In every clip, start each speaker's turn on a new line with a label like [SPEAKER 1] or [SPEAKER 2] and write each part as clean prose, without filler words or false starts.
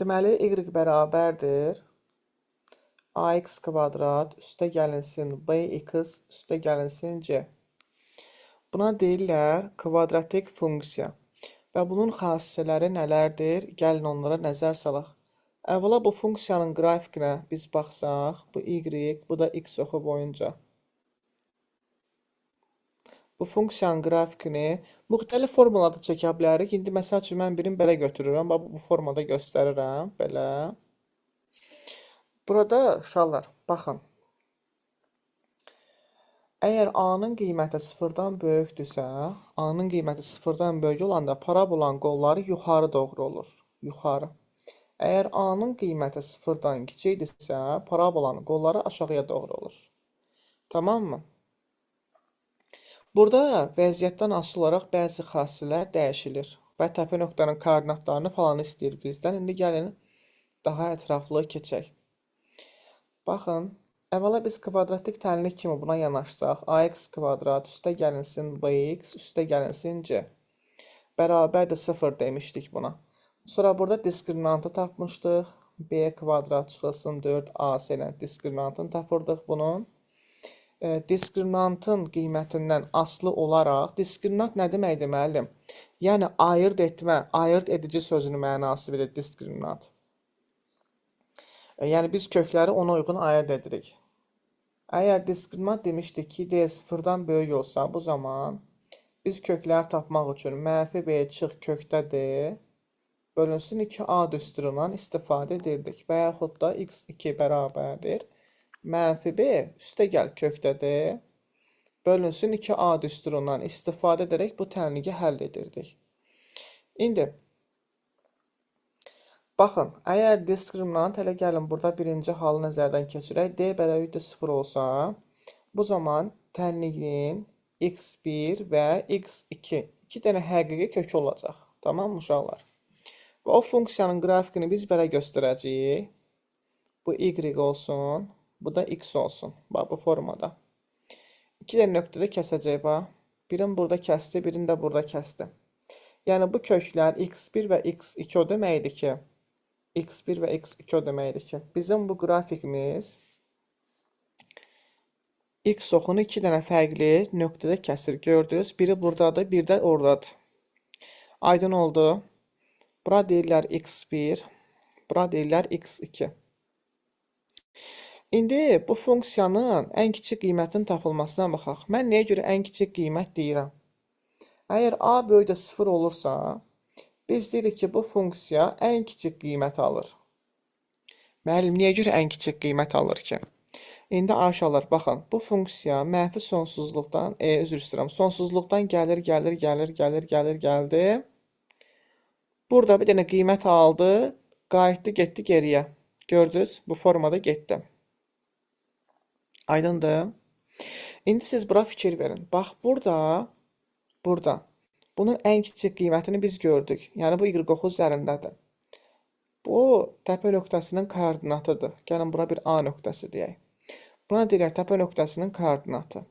[SPEAKER 1] Deməli, y bərabərdir ax kvadrat üstə gəlinsin bx üstə gəlinsin c. Buna deyirlər kvadratik funksiya. Və bunun xassələri nələrdir? Gəlin onlara nəzər salaq. Əvvəla bu funksiyanın qrafikinə biz baxsaq, bu y, bu da x oxu boyunca. Bu funksiyanın qrafikini müxtəlif formalarda çəkə bilərik. İndi məsəl üçün mən birini belə götürürəm. Bax, bu formada göstərirəm. Belə. Burada uşaqlar, baxın. Əgər A-nın qiyməti sıfırdan böyükdürsə, A-nın qiyməti sıfırdan böyük olanda parabolanın qolları yuxarı doğru olur. Yuxarı. Əgər A-nın qiyməti sıfırdan kiçikdirsə, parabolanın qolları aşağıya doğru olur. Tamam mı? Burada vəziyyətdən asılı olaraq bəzi xassələr dəyişilir və təpə nöqtənin koordinatlarını falan istəyir bizdən. İndi gəlin daha ətraflı keçək. Baxın, əvvəla biz kvadratik tənlik kimi buna yanaşsaq, ax kvadrat üstə gəlinsin bx üstə gəlinsin c bərabərdir 0 demişdik buna. Sonra burada diskriminantı tapmışdıq. B kvadrat çıxılsın 4ac ilə diskriminantını tapırdıq bunun. Diskriminantın qiymətindən asılı olaraq, diskriminant nə deməkdir müəllim? Yəni ayırd etmə, ayırd edici sözünün mənası verir diskriminant. Yəni biz kökləri ona uyğun ayırd edirik. Əgər diskriminant demişdik ki, d sıfırdan böyük olsa, bu zaman biz kökləri tapmaq üçün mənfi b çıx kökdə d bölünsün 2a düsturundan istifadə edirdik. Və yaxud da x2 bərabərdir. Mənfi b üstə gəl kökdə d bölünsün 2a düsturundan istifadə edərək bu tənliyi həll edirdik. İndi baxın, əgər diskriminant, hələ gəlin burada birinci halı nəzərdən keçirək. D bərabərdir 0 olsa, bu zaman tənliyin x1 və x2 iki dənə həqiqi kökü olacaq. Tamam mı uşaqlar? Və o funksiyanın qrafikini biz belə göstərəcəyik. Bu y olsun, bu da x olsun. Bax, bu formada. İki dənə nöqtədə kəsəcək, bax. Birini burada kəsdi, birini də burada kəsdi. Yəni, bu köklər x1 və x2 o deməkdir ki, x1 və x2 o deməkdir ki, bizim bu qrafikimiz x oxunu iki dənə fərqli nöqtədə kəsir. Gördünüz, biri buradadır, biri də oradadır. Aydın oldu. Bura deyirlər x1, bura deyirlər x2. İndi bu funksiyanın ən kiçik qiymətinin tapılmasına baxaq. Mən nəyə görə ən kiçik qiymət deyirəm? Əgər a böyük də 0 olursa, biz deyirik ki, bu funksiya ən kiçik qiymət alır. Müəllim, niyə görə ən kiçik qiymət alır ki? İndi aşağılar, baxın, bu funksiya mənfi sonsuzluqdan, üzr istəyirəm, sonsuzluqdan gəlir, gəlir, gəlir, gəlir, gəlir, gəldi. Burada bir dənə qiymət aldı, qayıtdı, getdi geriyə. Gördünüz, bu formada getdi. Aydındır. İndi siz bura fikir verin. Bax, burada bunun ən kiçik qiymətini biz gördük. Yəni, bu y oxu üzərindədir. Bu, təpə nöqtəsinin koordinatıdır. Gəlin, bura bir A nöqtəsi deyək. Buna deyirlər təpə nöqtəsinin koordinatı.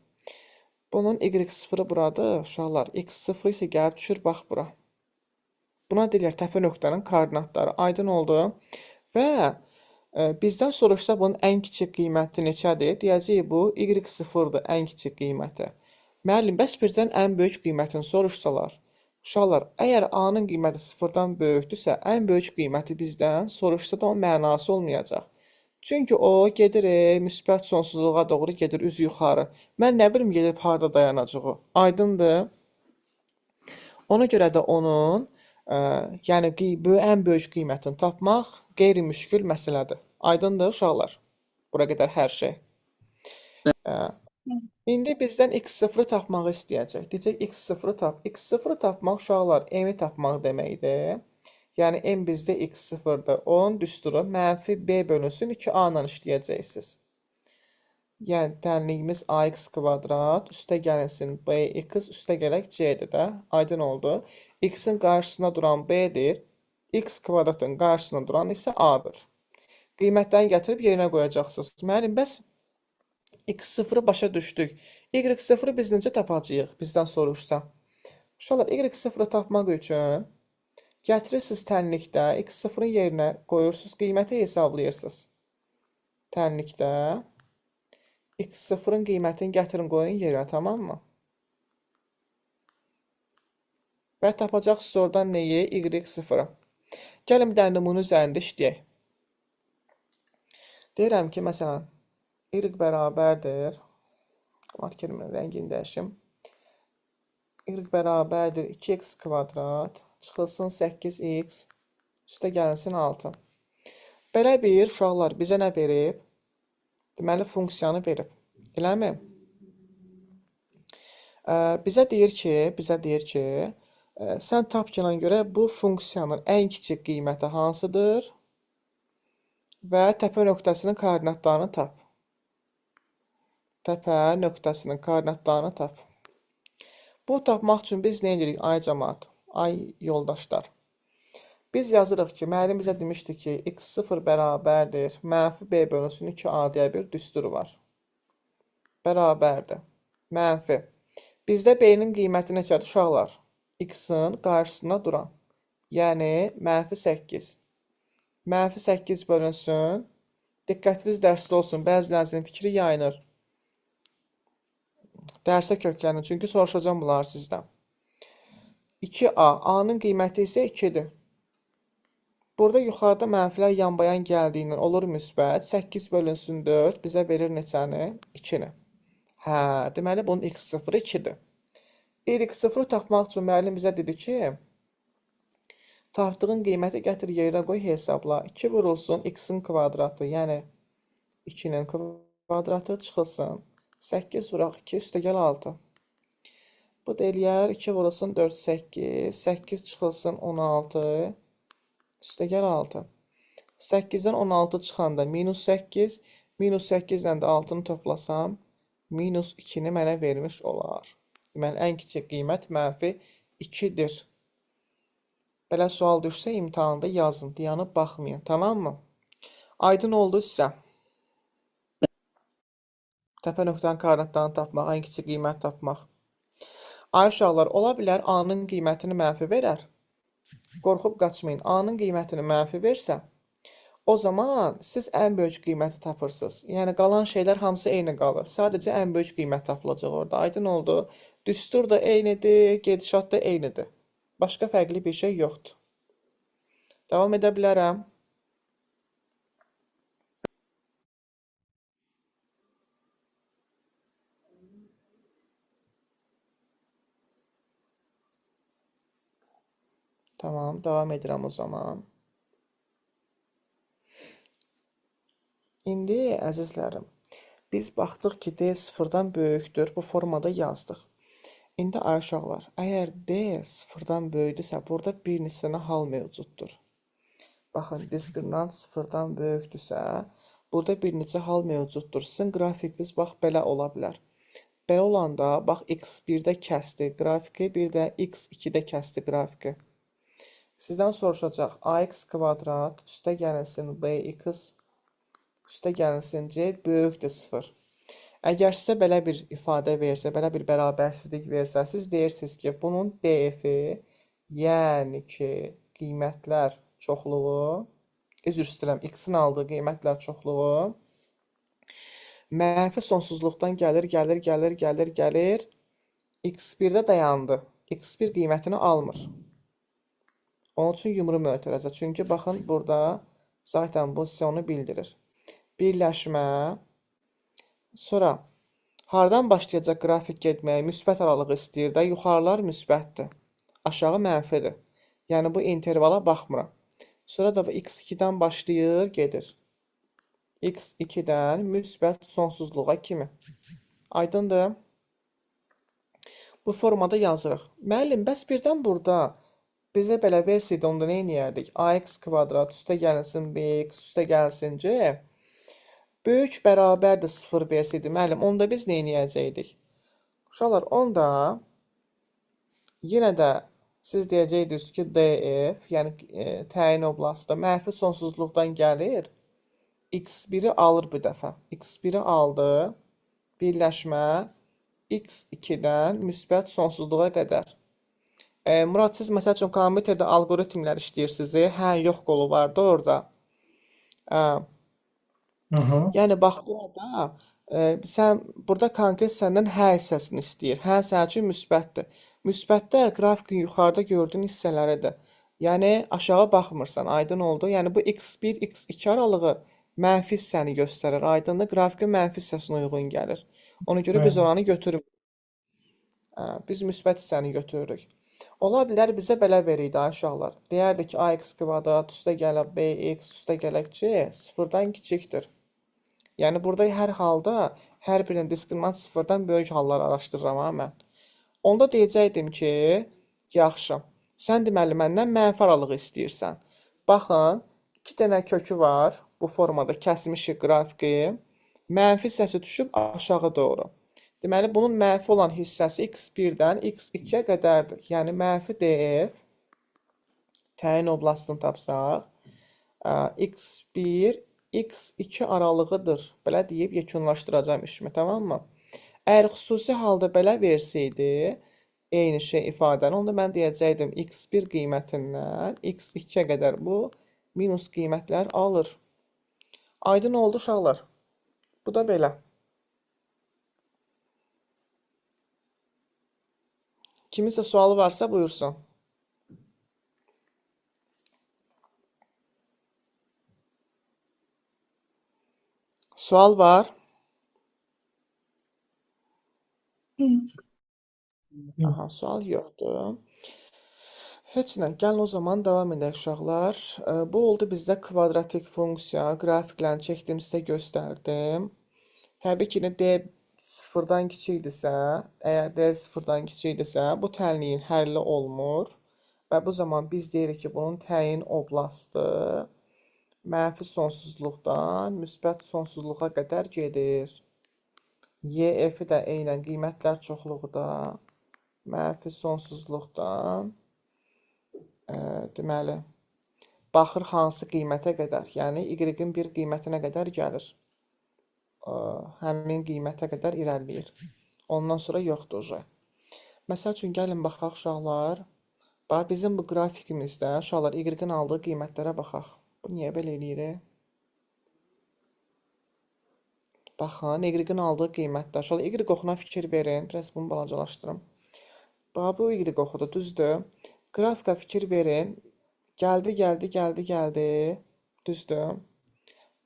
[SPEAKER 1] Bunun y0-ı buradır, uşaqlar. X0 isə gəlib düşür, bax bura. Buna deyirlər təpə nöqtənin koordinatları. Aydın oldu. Və bizdən soruşsa bunun ən kiçik qiyməti neçədir? Deyəcəyik bu y0-dır ən kiçik qiyməti. Müəllim, bəs birdən ən böyük qiymətini soruşsalar? Uşaqlar, əgər A-nın qiyməti sıfırdan böyükdürsə, ən böyük qiyməti bizdən soruşsa da onun mənası olmayacaq. Çünki o gedir, müsbət sonsuzluğa doğru gedir, üzü yuxarı. Mən nə bilim gedib harada dayanacaq o. Aydındır. Ona görə də onun, yəni ən böyük qiymətini tapmaq qeyri-müşkül məsələdir. Aydındır uşaqlar? Bura qədər hər şey. İndi bizdən x0-ı tapmağı istəyəcək. Deyəcək x0-ı tap. X0-ı tapmaq uşaqlar m-i tapmaq deməkdir. Yəni m bizdə x0-dır. Onun düsturu mənfi b bölünsün 2a ilə işləyəcəksiniz. Yəni tənliyimiz ax kvadrat üstə gəlinsin bx üstə gələk c-dir də. Aydın oldu. X-in qarşısında duran b-dir. X kvadratın qarşısında duran isə a-dır. Qiymətlərini gətirib yerinə qoyacaqsınız. Müəllim, bəs x0-ı başa düşdük. Y0-ı biz necə tapacağıq bizdən soruşsa? Uşaqlar, y0-ı tapmaq üçün Gətirirsiniz tənlikdə, x0-ın yerinə qoyursunuz, qiyməti hesablayırsınız. Tənlikdə x0-ın qiymətini gətirin, qoyun yerinə, tamam mı? Və tapacaqsınız oradan neyi? Y0-ı. Gəlin bir dənə nümunə üzərində işləyək. Deyirəm ki, məsələn, y bərabərdir, markerimin rəngini dəyişim. Y bərabərdir 2x kvadrat, çıxılsın 8x, üstə gəlinsin 6. Belə bir uşaqlar bizə nə verib? Deməli, funksiyanı verib. Eləmi? Bizə deyir ki, sən tap ki, görə bu funksiyanın ən kiçik qiyməti hansıdır və təpə nöqtəsinin koordinatlarını tap. Təpə nöqtəsinin koordinatlarını tap. Bunu tapmaq üçün biz nə edirik, ay cəmaat, ay yoldaşlar? Biz yazırıq ki, müəllim bizə demişdi ki, x0 bərabərdir, mənfi b bölünsün 2a deyə bir düstur var. Bərabərdir, mənfi. Bizdə b-nin qiyməti neçədir uşaqlar? X-in qarşısında duran, yəni mənfi 8. Mənfi 8 bölünsün. Diqqətiniz dərsdə olsun, bəzilərinizin fikri yayınır. Dərsə köklənin, çünki soruşacağım bunları sizdən. 2a, a-nın qiyməti isə 2-dir. Burada yuxarıda mənfilər yanbayan gəldiyindən olur müsbət. 8 bölünsün 4 bizə verir neçəni? 2-ni. Hə, deməli bunun x0-ı 2-dir. Y0-ı tapmaq üçün müəllim bizə dedi ki, tapdığın qiyməti gətir yerə qoy, hesabla. 2 vurulsun x-in kvadratı, yəni 2-nin kvadratı çıxılsın. 8 vuraq 2, üstəgəl 6. Bu da eləyər 2 vurulsun 4, 8. 8 çıxılsın 16, üstəgəl 6. 8-dən 16 çıxanda minus 8, minus 8 ilə də 6-nı toplasam, minus 2-ni mənə vermiş olar. Deməli, ən kiçik qiymət mənfi 2-dir. Belə sual düşsə imtahanda yazın, dayanıb baxmayın, tamam mı? Aydın oldu sizə. Təpə nöqtənin koordinatlarını tapmaq, ən kiçik qiymət tapmaq. Ay uşaqlar, ola bilər A-nın qiymətini mənfi verər. Qorxub qaçmayın. A-nın qiymətini mənfi versə, o zaman siz ən böyük qiyməti tapırsınız. Yəni, qalan şeylər hamısı eyni qalır. Sadəcə ən böyük qiymət tapılacaq orada. Aydın oldu. Düstur da eynidir, gedişat da eynidir. Başqa fərqli bir şey yoxdur. Davam edə bilərəm. Tamam, davam edirəm o zaman. İndi, əzizlərim, biz baxdıq ki, D sıfırdan böyükdür. Bu formada yazdıq. İndi, ay uşaqlar, əgər D sıfırdan böyükdürsə, burada bir neçə dənə hal mövcuddur. Baxın, diskriminant sıfırdan böyükdürsə, burada bir neçə hal mövcuddur. Sizin qrafikiniz, bax, belə ola bilər. Belə olanda, bax, x1-də kəsdi qrafiki, bir də x2-də kəsdi qrafiki. Sizdən soruşacaq, ax kvadrat üstə gəlinsin bx üstə gəlinsin c böyükdür 0. Əgər sizə belə bir ifadə versə, belə bir bərabərsizlik versə, siz deyirsiniz ki, bunun df-i, yəni ki, qiymətlər çoxluğu, üzr istəyirəm, x-in aldığı qiymətlər çoxluğu mənfi sonsuzluqdan gəlir, gəlir, gəlir, gəlir, gəlir, x1-də dayandı. x1 qiymətini almır. Onun üçün yumru mötərizə. Çünki baxın, burada zaten bu sizə onu bildirir. Birləşmə. Sonra hardan başlayacaq qrafik getməyə? Müsbət aralığı istəyir də. Yuxarılar müsbətdir. Aşağı mənfidir. Yəni bu intervala baxmıram. Sonra da bu x2-dən başlayır, gedir. x2-dən müsbət sonsuzluğa kimi. Aydındır? Bu formada yazırıq. Müəllim, bəs birdən burada bizə belə versəydi, onda nə eləyərdik? ax kvadrat üstə gəlinsin bx, üstə gəlsin c. Böyük bərabərdir 0 versəydi, müəllim, onda biz nə eləyəcəkdik? Uşaqlar, onda yenə də siz deyəcəydiniz ki, df, yəni təyin oblastı mənfi sonsuzluqdan gəlir. x1-i alır bu dəfə. x1-i aldı. Birləşmə x2-dən müsbət sonsuzluğa qədər. Murad, siz məsəl üçün kompüterdə alqoritmlər işləyirsiniz. Hə, yox qolu vardı orada. Hə.
[SPEAKER 2] Aha.
[SPEAKER 1] Yəni bax burada sən burada konkret səndən hə hissəsini istəyir. Hə sənin üçün müsbətdir. Müsbətdə qrafikin yuxarıda gördüyün hissələridir. Yəni aşağı baxmırsan, aydın oldu. Yəni bu x1, x2 aralığı mənfi hissəni göstərir. Aydındır? Qrafikin mənfi hissəsinə uyğun gəlir. Ona görə biz
[SPEAKER 2] Bəli.
[SPEAKER 1] oranı götürmürük. Biz müsbət hissəni götürürük. Ola bilər bizə belə verirdi ay uşaqlar. Deyərdi ki, ax kvadrat üstə gələk bx üstə gələk c sıfırdan kiçikdir. Yəni burada hər halda hər birinin diskriminant sıfırdan böyük hallar araşdırıram ha mən. Onda deyəcəkdim ki, yaxşı, sən deməli məndən mənfi aralığı istəyirsən. Baxın, iki dənə kökü var. Bu formada kəsmişik qrafiki. Mənfi hissəsi düşüb aşağı doğru. Deməli, bunun mənfi olan hissəsi x1-dən x2-yə qədərdir. Yəni, mənfi df təyin oblastını tapsaq, x1, x2 aralığıdır. Belə deyib yekunlaşdıracağam işimi, tamam mı? Əgər xüsusi halda belə verseydi, eyni şey ifadəni, onda mən deyəcəkdim x1 qiymətindən x2-yə qədər bu minus qiymətlər alır. Aydın oldu uşaqlar. Bu da belə. Kiminsə sualı varsa buyursun. Sual var? Aha, sual yoxdur. Heç nə, gəlin o zaman davam edək uşaqlar. Bu oldu bizdə kvadratik funksiya. Qrafiklərini çəkdim, sizə göstərdim. Təbii ki, d sıfırdan kiçikdirsə, əgər d sıfırdan kiçikdirsə, bu tənliyin həlli olmur. Və bu zaman biz deyirik ki, bunun təyin oblastı mənfi sonsuzluqdan müsbət sonsuzluğa qədər gedir. Y-F-i də eynən qiymətlər çoxluğu da mənfi sonsuzluqdan deməli, baxır hansı qiymətə qədər, yəni y-in bir qiymətinə qədər gəlir. Həmin qiymətə qədər irəliləyir. Ondan sonra yoxdur uje. Məsəl üçün, gəlin baxaq uşaqlar. Bax, bizim bu qrafikimizdə uşaqlar y-in aldığı qiymətlərə baxaq. Bu niyə belə eləyir? Baxın, y-in aldığı qiymətlər. Uşaqlar, y oxuna fikir verin. Biraz bunu balacalaşdırım. Bax, bu y oxudur, düzdür. Qrafika fikir verin. Gəldi, gəldi, gəldi, gəldi. Düzdür.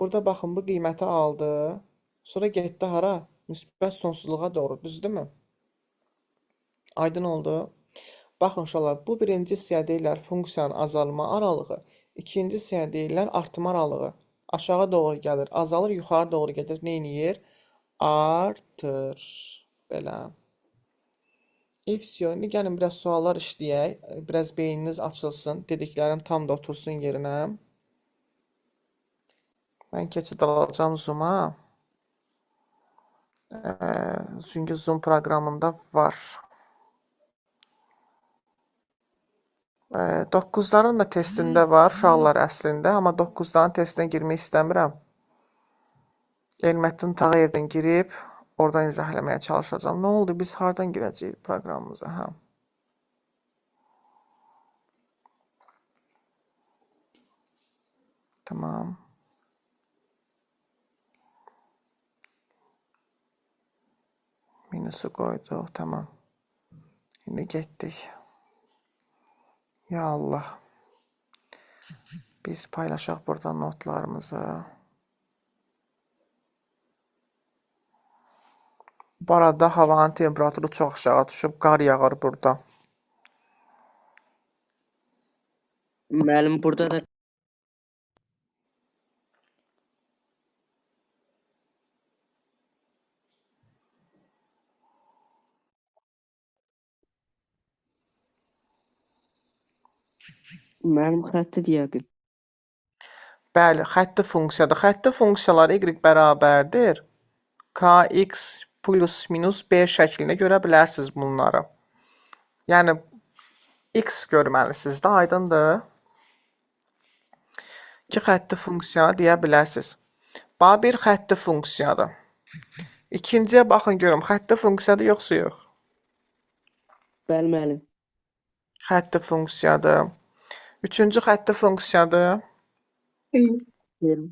[SPEAKER 1] Burada baxın, bu qiyməti aldı. Sonra getdi hara? Müsbət sonsuzluğa doğru, düzdürmü? Aydın oldu. Baxın uşaqlar, bu birinci hissəyə deyirlər funksiyanın azalma aralığı, ikinci hissəyə deyirlər artma aralığı. Aşağı doğru gəlir, azalır, yuxarı doğru gedir. Neyniyir? Artır. Belə. Efsiyo, indi gəlin biraz suallar işləyək. Biraz beyniniz açılsın. Dediklərim tam da otursun yerinə. Mən keçid alacağam Zoom-a. Çünki Zoom proqramında var. 9-ların da testində var uşaqlar əslində, amma 9-ların testinə girmək istəmirəm. Elməddin Tağıyevdən girib, oradan izah eləməyə çalışacağam. Nə oldu? Biz hardan girəcəyik proqramımıza? Hə. Tamam. Minusu qoyduq. Tamam. İndi getdik. Ya Allah. Biz paylaşaq buradan notlarımızı. Bu arada havanın temperaturu çox aşağı düşüb, qar yağır burada.
[SPEAKER 3] Müəllim, burada da müəllim xəttidir yəqin.
[SPEAKER 1] Bəli, xətti funksiyadır. Xətti funksiyalar y bərabərdir kx plus minus b şəklində görə bilərsiniz bunları. Yəni, x görməlisiniz də, aydındır. İki xətti funksiya deyə bilərsiniz. Bax, bir xətti funksiyadır. İkinciyə baxın görüm, xətti funksiyadır yoxsa yox?
[SPEAKER 3] Bəli, müəllim.
[SPEAKER 1] Xətti funksiyadır. Üçüncü xətti funksiyadır.
[SPEAKER 3] Xeyr.
[SPEAKER 4] Xeyr.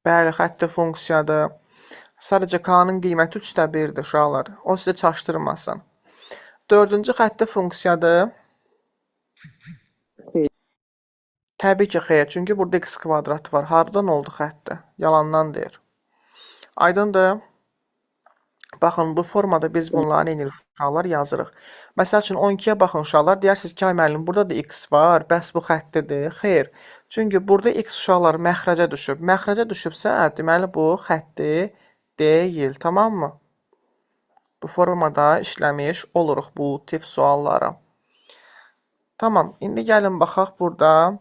[SPEAKER 1] Bəli, xətti funksiyadır. Sadəcə k-nın qiyməti 3-də 1-dir uşaqlar. O sizə çaşdırmasın. Dördüncü xətti funksiyadır.
[SPEAKER 4] Xeyr.
[SPEAKER 1] Təbii ki, xeyr. Çünki burada x kvadrat var. Hardan oldu xətti? Yalandan deyir. Aydındır? Baxın, bu formada biz bunları nə edirik uşaqlar? Yazırıq. Məsəl üçün, 12-yə baxın uşaqlar. Deyərsiniz ki, ay müəllim, burada da x var. Bəs bu xəttidir? Xeyr. Çünki burada x uşaqlar məxrəcə düşüb. Məxrəcə düşübsə, deməli bu xətti deyil. Tamammı? Bu formada işləmiş oluruq bu tip sualları. Tamam. İndi gəlin baxaq burada.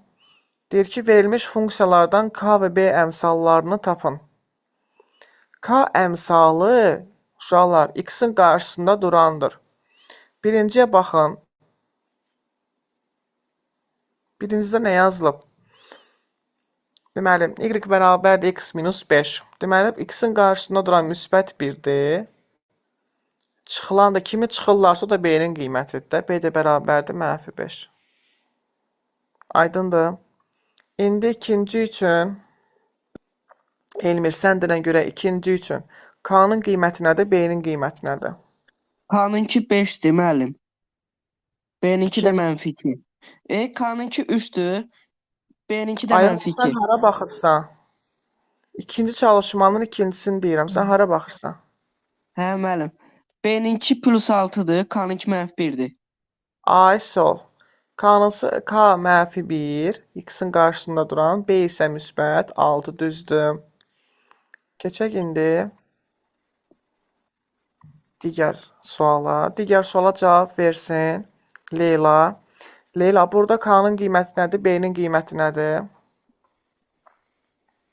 [SPEAKER 1] Deyir ki, verilmiş funksiyalardan K və B əmsallarını tapın. K əmsalı uşaqlar x-in qarşısında durandır. Birinciyə baxın. Birincidə nə yazılıb? Deməli, y bərabərdir x minus 5. Deməli, x-in qarşısında duran müsbət 1-dir. Çıxılan da kimi çıxırlarsa, o da b-nin qiymətidir də. B də bərabərdir mənfi 5. Aydındır. İndi ikinci üçün, Elmir, sən denən görə ikinci üçün K-nın qiyməti nədir, B-nin qiyməti nədir?
[SPEAKER 4] K-nınki 5-dir müəllim. B-ninki də
[SPEAKER 1] İki.
[SPEAKER 4] mənfi 2. K-nınki 3-dür. B-ninki də
[SPEAKER 1] Ayol,
[SPEAKER 4] mənfi
[SPEAKER 1] sən
[SPEAKER 4] 2.
[SPEAKER 1] hara baxırsan? İkinci çalışmanın ikincisini deyirəm. Sən hara baxırsan?
[SPEAKER 4] Hə müəllim. B-ninki plus 6-dır, K-nınki mənfi 1-dir.
[SPEAKER 1] Ay sol. K-nısı K mənfi 1, x-in qarşısında duran, B isə müsbət 6 düzdür. Keçək indi digər suala. Digər suala cavab versin Leyla. Leyla, burada K-nın qiyməti nədir, B-nin qiyməti nədir?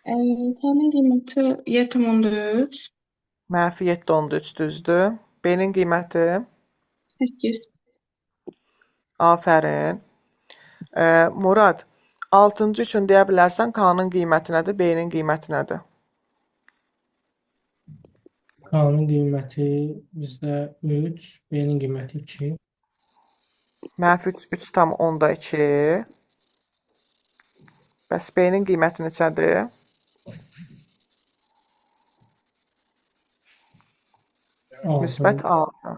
[SPEAKER 3] K-nın qiyməti 7,3.
[SPEAKER 1] Mənfi 7,3 düzdür. B-nin qiyməti?
[SPEAKER 3] 8.
[SPEAKER 1] Afərin. Murad, 6-cı üçün deyə bilərsən K-nın qiyməti nədir, B-nin qiyməti nədir?
[SPEAKER 2] K-nın qiyməti bizdə 3, B-nin qiyməti 2.
[SPEAKER 1] Mənfi 3,2. Bəs B-nin qiyməti neçədir?
[SPEAKER 2] 6.
[SPEAKER 1] Müsbət 6.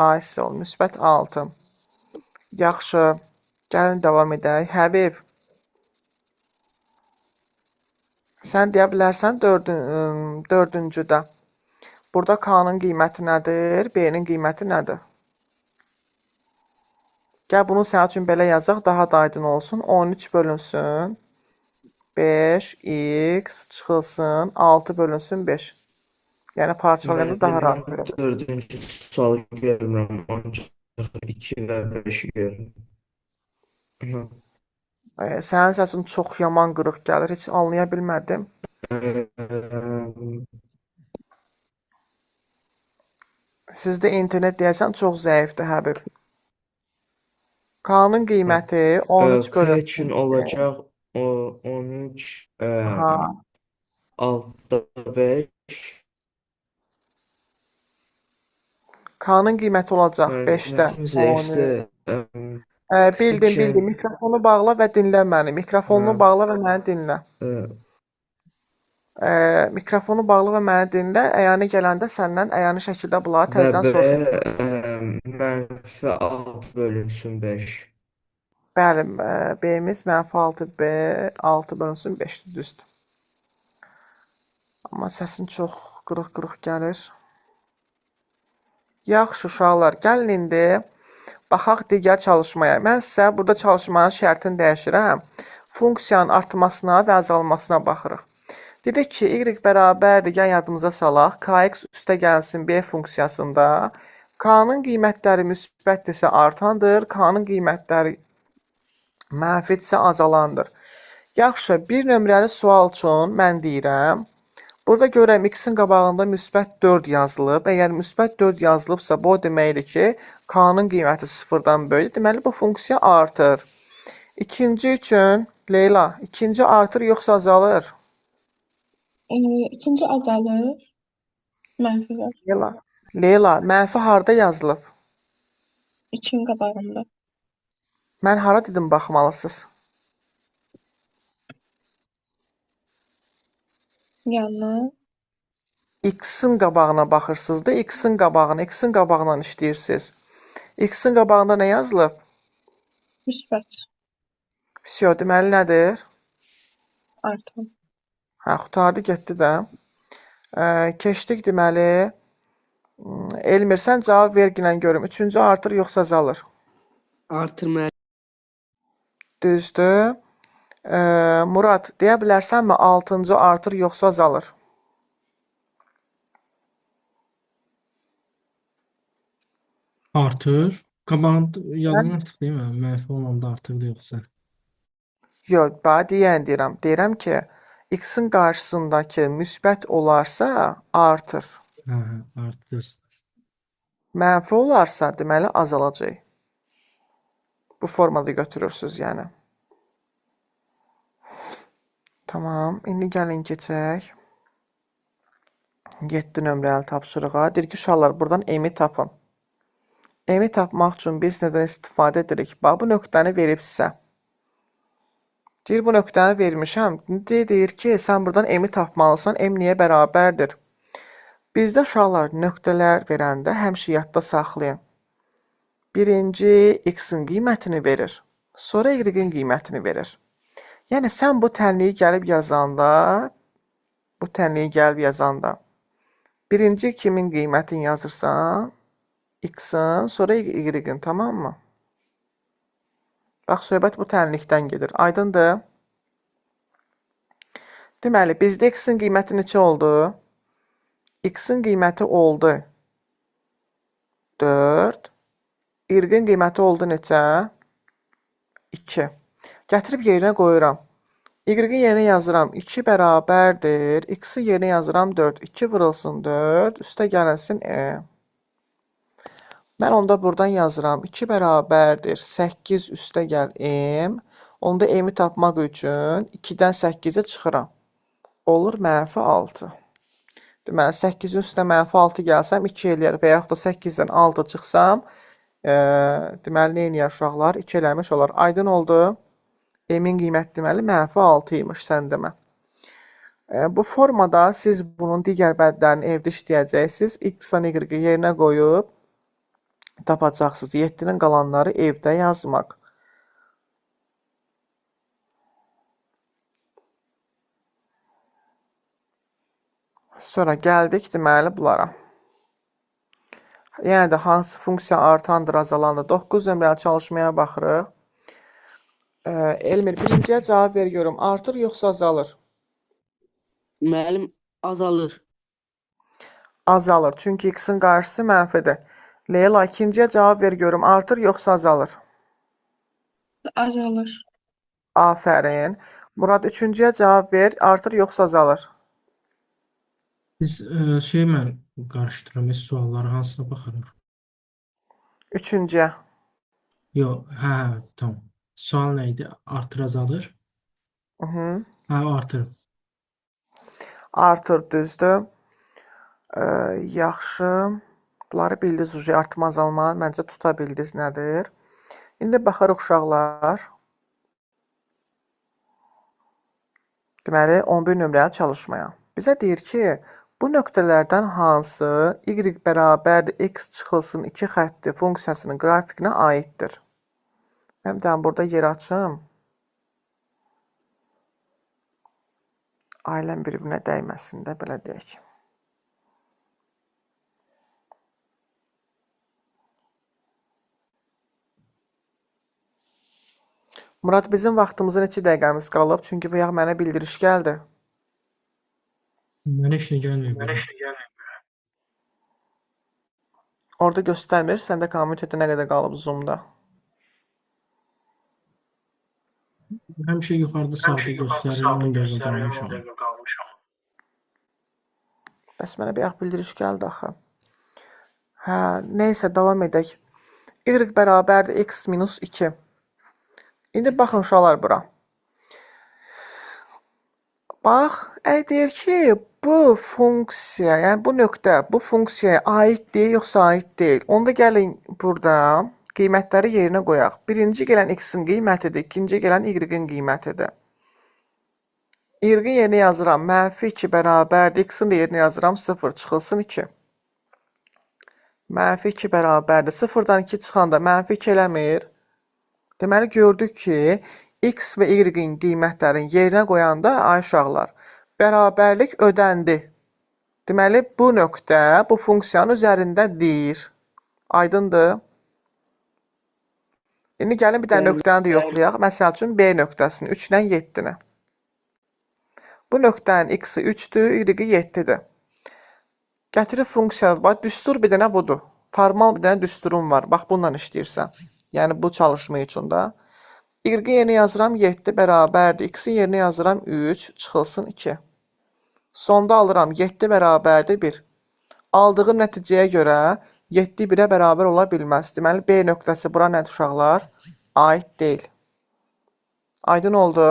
[SPEAKER 1] Ay, sağ ol. Müsbət 6. Yaxşı. Gəlin davam edək. Həbib, sən deyə bilərsən dördüncüdə. Burada K-nın qiyməti nədir? B-nin qiyməti nədir? Gəl bunu sənin üçün belə yazaq, daha da aydın olsun. 13 bölünsün 5x çıxılsın 6 bölünsün 5. Yəni parçalayanda daha
[SPEAKER 5] Müəllim,
[SPEAKER 1] rahat
[SPEAKER 5] mən
[SPEAKER 1] görə bilər.
[SPEAKER 5] dördüncü sualı görmürəm, ancaq 2 və 5-i görürəm. Hı.
[SPEAKER 1] Sənin səsin çox yaman qırıq gəlir. Heç anlaya bilmədim.
[SPEAKER 5] Eee,
[SPEAKER 1] Sizdə internet deyəsən çox zəifdir, Həbib. K-nın qiyməti 13
[SPEAKER 5] K
[SPEAKER 1] bölünsün
[SPEAKER 5] üçün
[SPEAKER 1] 2.
[SPEAKER 5] olacaq o 13
[SPEAKER 1] Aha.
[SPEAKER 5] 6-da 5.
[SPEAKER 1] K-nın qiyməti olacaq
[SPEAKER 5] Müəllim,
[SPEAKER 1] 5-də
[SPEAKER 5] internetim
[SPEAKER 1] 13.
[SPEAKER 5] zəifdir. K
[SPEAKER 1] Bildim,
[SPEAKER 5] üçün
[SPEAKER 1] bildim. Mikrofonu bağla və dinlə məni. Mikrofonunu
[SPEAKER 5] hə,
[SPEAKER 1] bağla və məni dinlə.
[SPEAKER 5] eee,
[SPEAKER 1] Mikrofonu bağla və məni dinlə. Əyani gələndə səndən əyani şəkildə bunları
[SPEAKER 5] və
[SPEAKER 1] təzədən
[SPEAKER 5] B
[SPEAKER 1] soruşacağam.
[SPEAKER 5] mənfi 6 bölünsün 5.
[SPEAKER 1] Bəli, B-miz mənfi 6 B 6 bölünsün 5-dir, düzdür. Amma səsin çox qırıq-qırıq gəlir. Yaxşı uşaqlar, gəlin indi baxaq digər çalışmaya. Mən sizə burada çalışmanın şərtini dəyişirəm. Funksiyanın artmasına və azalmasına baxırıq. Dedik ki, y bərabərdir, gəl yadımıza salaq. Kx üstə gəlsin B funksiyasında. K-nın qiymətləri müsbətdirsə artandır, K-nın qiymətləri mənfidirsə azalandır. Yaxşı, bir nömrəli sual üçün mən deyirəm. Burada görürəm x-in qabağında müsbət 4 yazılıb. Əgər müsbət 4 yazılıbsa, bu o deməkdir ki, k-nın qiyməti sıfırdan böyükdür. Deməli, bu funksiya artır. İkinci üçün, Leyla, ikinci artır yoxsa azalır?
[SPEAKER 3] İkinci azalır. Mənfi var.
[SPEAKER 1] Leyla, Leyla, mənfi harda yazılıb?
[SPEAKER 3] 3-ün qabağında.
[SPEAKER 1] Mən hara dedim baxmalısınız?
[SPEAKER 3] Yanına.
[SPEAKER 1] X-in qabağına baxırsınız da, X-in qabağına, X-in qabağından işləyirsiniz. X-in qabağında nə yazılıb?
[SPEAKER 3] Müsbət.
[SPEAKER 1] Vəsiyo, deməli nədir?
[SPEAKER 3] Artır.
[SPEAKER 1] Hə, qurtardı, getdi də. Keçdik deməli. Elmir, sən cavab ver ginən görüm. Üçüncü artır yoxsa azalır?
[SPEAKER 4] Artır müəllim.
[SPEAKER 1] Düzdür. Murad, deyə bilərsənmi altıncı artır yoxsa azalır?
[SPEAKER 2] Artır. Qabağında yadımdan çıxdı değil mi? Mənfi olanda artırdı yoxsa?
[SPEAKER 1] Yox, bax deyən deyirəm. Deyirəm ki, x-in qarşısındakı müsbət olarsa artır.
[SPEAKER 2] Hə, hə, artır.
[SPEAKER 1] Mənfi olarsa, deməli azalacaq. Bu formada götürürsüz yəni. Tamam, indi gəlin keçək. 7 nömrəli tapşırığa. Deyir ki, uşaqlar, buradan m-i tapın. M-i tapmaq üçün biz nədən istifadə edirik? Bax, bu nöqtəni verib sizə. Deyir, bu nöqtəni vermişəm. İndi deyir ki, sən buradan m-i tapmalısan. M niyə bərabərdir? Bizdə uşaqlar nöqtələr verəndə həmişə yadda saxlayın. Birinci x-in qiymətini verir. Sonra y-in qiymətini verir. Yəni sən bu tənliyi gəlib yazanda, birinci kimin qiymətini yazırsan? X-in, sonra y-in, tamam mı? Bax, söhbət bu tənlikdən gedir. Aydındır? Deməli, bizdə x-in qiyməti neçə oldu? X-in qiyməti oldu 4. Y-in qiyməti oldu neçə? 2. Gətirib yerinə qoyuram. Y-in yerinə yazıram 2 bərabərdir. X-in yerinə yazıram 4. 2 vurulsun 4. Üstə gəlinsin E. Mən onda buradan yazıram 2 bərabərdir 8 üstə gəl M. Onda M-i tapmaq üçün 2-dən 8-ə çıxıram. Olur mənfi 6. Deməli, 8-in üstünə mənfi 6 gəlsəm 2 eləyər və yaxud da 8-dən 6 çıxsam, deməli, nə eləyər uşaqlar? 2 eləmiş olar. Aydın oldu. M-in qiyməti deməli, mənfi 6 imiş, sən demə. Bu formada siz bunun digər bədlərini evdə işləyəcəksiniz. X-dan Y-i yerinə qoyub tapacaqsınız. 7-nin qalanları evdə yazmaq. Sonra gəldik deməli bunlara. Yəni də hansı funksiya artandır, azalandır. 9 nömrəli çalışmaya baxırıq. Elmir, birinciyə cavab ver görüm. Artır yoxsa azalır?
[SPEAKER 4] Müəllim azalır.
[SPEAKER 1] Azalır. Çünki x-in qarşısı mənfidir. Leyla, ikinciyə cavab ver görüm. Artır yoxsa azalır?
[SPEAKER 3] Azalır.
[SPEAKER 1] Afərin. Murad, üçüncüyə cavab ver. Artır yoxsa azalır?
[SPEAKER 2] Biz şey mən qarışdırıram, biz sualları hansına baxırıq?
[SPEAKER 1] Üçüncüyə.
[SPEAKER 2] Yox, hə, hə, tamam. Sual nə idi? Artır, azalır?
[SPEAKER 1] Hı.
[SPEAKER 2] Hə, artır.
[SPEAKER 1] Artır, düzdür. Yaxşı. Bunları bildiniz, uje artma, azalma. Məncə tuta bildiniz nədir. İndi baxarıq uşaqlar. Deməli, 11 nömrəli çalışmaya. Bizə deyir ki, bu nöqtələrdən hansı y bərabərdir x çıxılsın 2 xətti funksiyasının qrafikinə aiddir? Mən bir dənə burada yer açım. Ailəm bir-birinə dəyməsin də, belə deyək. Murad, bizim vaxtımıza neçə dəqiqəmiz qalıb? Çünki bayaq mənə bildiriş gəldi.
[SPEAKER 2] Mənə heç nə gəlmir belə.
[SPEAKER 1] Orada göstərmir. Səndə kompüterdə nə qədər qalıb Zoom-da?
[SPEAKER 2] Həmişə yuxarıda sağda göstərir, 10 dəqiqə qalmışam.
[SPEAKER 1] Bəs mənə bayaq bildiriş gəldi axı. Hə, neysə, davam edək. Y bərabərdir x minus 2. İndi baxın uşaqlar bura. Bax, deyir ki, bu funksiya, yəni bu nöqtə bu funksiyaya aid deyil, yoxsa aid deyil. Onda gəlin burada Qiymətləri yerinə qoyaq. Birinci gələn x-in qiymətidir, ikinci gələn y-in qiymətidir. Y-in yerinə yazıram, mənfi 2 bərabərdir, x-in də yerinə yazıram, 0 çıxılsın 2. Mənfi 2 bərabərdir, 0-dan 2 çıxanda mənfi 2 eləmir. Deməli, gördük ki, x və y-in qiymətlərini yerinə qoyanda, ay uşaqlar, bərabərlik ödəndi. Deməli, bu nöqtə bu funksiyanın üzərindədir. Aydındır? İndi gəlin bir dənə nöqtəni də yoxlayaq. Məsəl üçün, B nöqtəsini, 3 ilə 7-ni. Bu nöqtənin x-i 3-dür, y-i 7-dir. Gətirib funksiya, bax, düstur bir dənə budur. Formal bir dənə düsturum var. Bax, bununla işləyirsən. Yəni, bu çalışma üçün də. Y-in yerinə yazıram 7 bərabərdir. X-in yerinə yazıram 3, çıxılsın 2. Sonda alıram 7 bərabərdir 1. Aldığım nəticəyə görə 7 1-ə bərabər ola bilməz. Deməli, B nöqtəsi bura nədir uşaqlar? Aid deyil. Aydın oldu?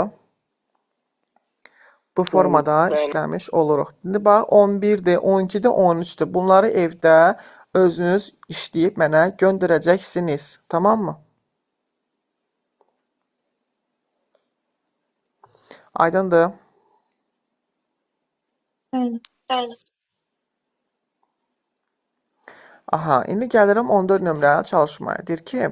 [SPEAKER 1] Bu formada işləmiş oluruq. İndi bax, 11-dir, 12-dir, 13-dür. Bunları evdə özünüz işləyib mənə göndərəcəksiniz. Tamam mı? Aydındır?
[SPEAKER 3] Bəli.
[SPEAKER 1] Aha, indi gəlirəm 14 nömrəli çalışmaya. Deyir ki,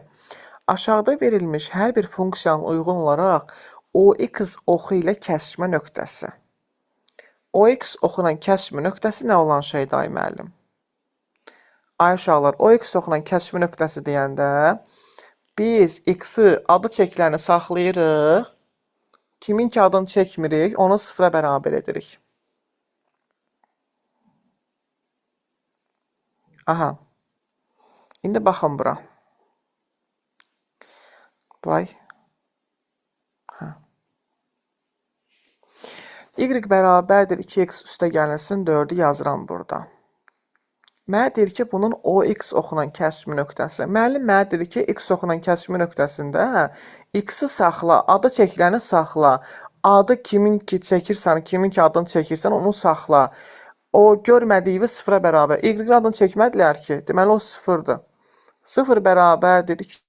[SPEAKER 1] aşağıda verilmiş hər bir funksiyanın uyğun olaraq OX oxu ilə kəsişmə nöqtəsi. OX oxu ilə kəsişmə nöqtəsi nə olan şeydir, ay müəllim? Ay uşaqlar, OX oxu ilə kəsişmə nöqtəsi deyəndə biz X-i adı çəkiləni saxlayırıq. Kimin ki adını çəkmirik, onu sıfıra bərabər edirik. Aha. İndi baxın bura. Vay. Hə. Y bərabərdir 2x üstə gəlinsin 4-ü yazıram burada. Mənə deyir ki, bunun OX oxunan kəsişmə nöqtəsi. Müəllim mənə deyir ki, X oxunan kəsişmə nöqtəsində X-i saxla, adı çəkiləni saxla. Adı kimin ki çəkirsən, kimin ki adını çəkirsən, onu saxla. O görmədiyi sıfıra bərabər. Y-in adını çəkmədilər ki, deməli o sıfırdır. 0 bərabərdir